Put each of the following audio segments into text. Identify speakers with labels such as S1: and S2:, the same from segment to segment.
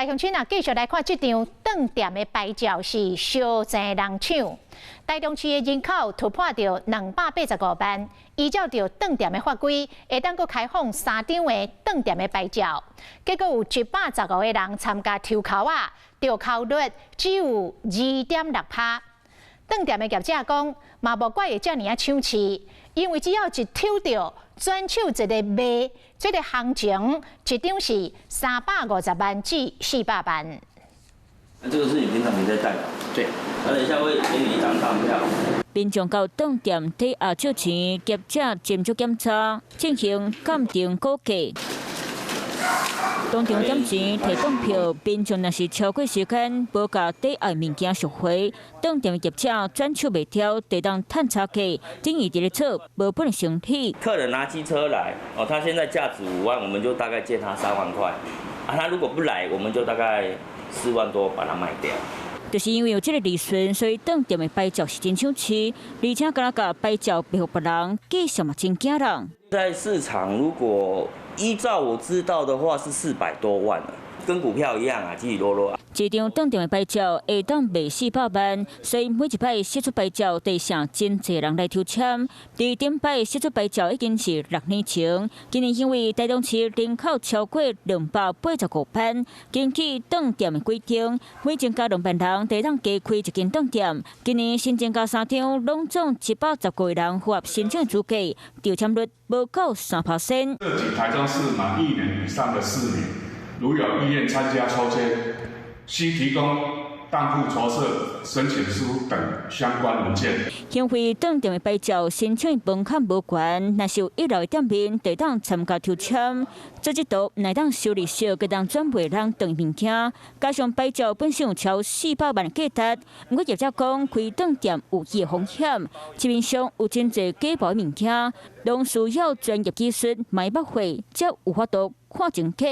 S1: 鄉親啊，繼續來看這張頓店的牌照是相濟人搶。台中市的人口突破著285萬，依照著頓店的法規，會當閣開放三張的頓店的牌照。結果有115個人參加抽籤仔，著籤率只有2.6趴。頓店的業者講，嘛無怪會遮爾仔搶市，因為只要一抽著轉手一个賣，這个行情一張是350萬至400萬。
S2: 那這個是你平常沒在帶的？對。那等一下會給你一張當票。
S3: 民眾到頓店抵押借錢，業者斟酌檢查，進行鑑定估價。當場點錢提當票，民眾若是超過時間無共抵押物件贖回，頓店業者轉手賣掉，就當趁差價，等於佇咧做無本生意。
S2: 客人拿機車來，哦，他現在價值5萬，我們就大概借他3萬塊。啊，他如果不來，我們就大概4萬多把它賣掉。
S3: 就是因為有這个利潤，所以頓店的牌照是真搶市，而且敢若共牌照賣予別人，價數嘛真驚人。
S2: 在市場，如果依照我知道的話，是400多萬了，跟股票一樣啊，起起落落。
S3: 一張頓店的牌照會當賣400萬，所以每一擺釋出牌照，都會真濟人來抽籤。佇頂擺釋出牌照已經是6年前，今年因為台中市人口超過285萬，根據頓店的規定，每增加2萬人，就當加開一間頓店。今年新增加三張，攏總115個人符合申請資格，中籤率無到3%。
S4: 涉及台中市滿一年以上的市民，如有意願參加抽籤，須提供當鋪籌設申請書等相關文件。
S3: 因為頓店的牌照申請門檻無懸，若是有一樓的店面，就當參加抽籤。這制度會當收利息，閣當轉賣人頓物件，加上牌照本身有超400萬的價值，毋過業者講開頓店有伊的風險，市面上有真濟假冒物件，攏需要專業技術買捌貨，才有法度看真假。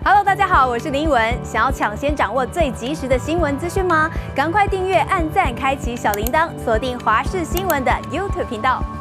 S5: Hello，大家好，我是林文。想要搶先掌握最及時的新聞資訊嗎？趕快訂閱、按讚、開啟小鈴鐺，鎖定華視新聞的 YouTube 頻道。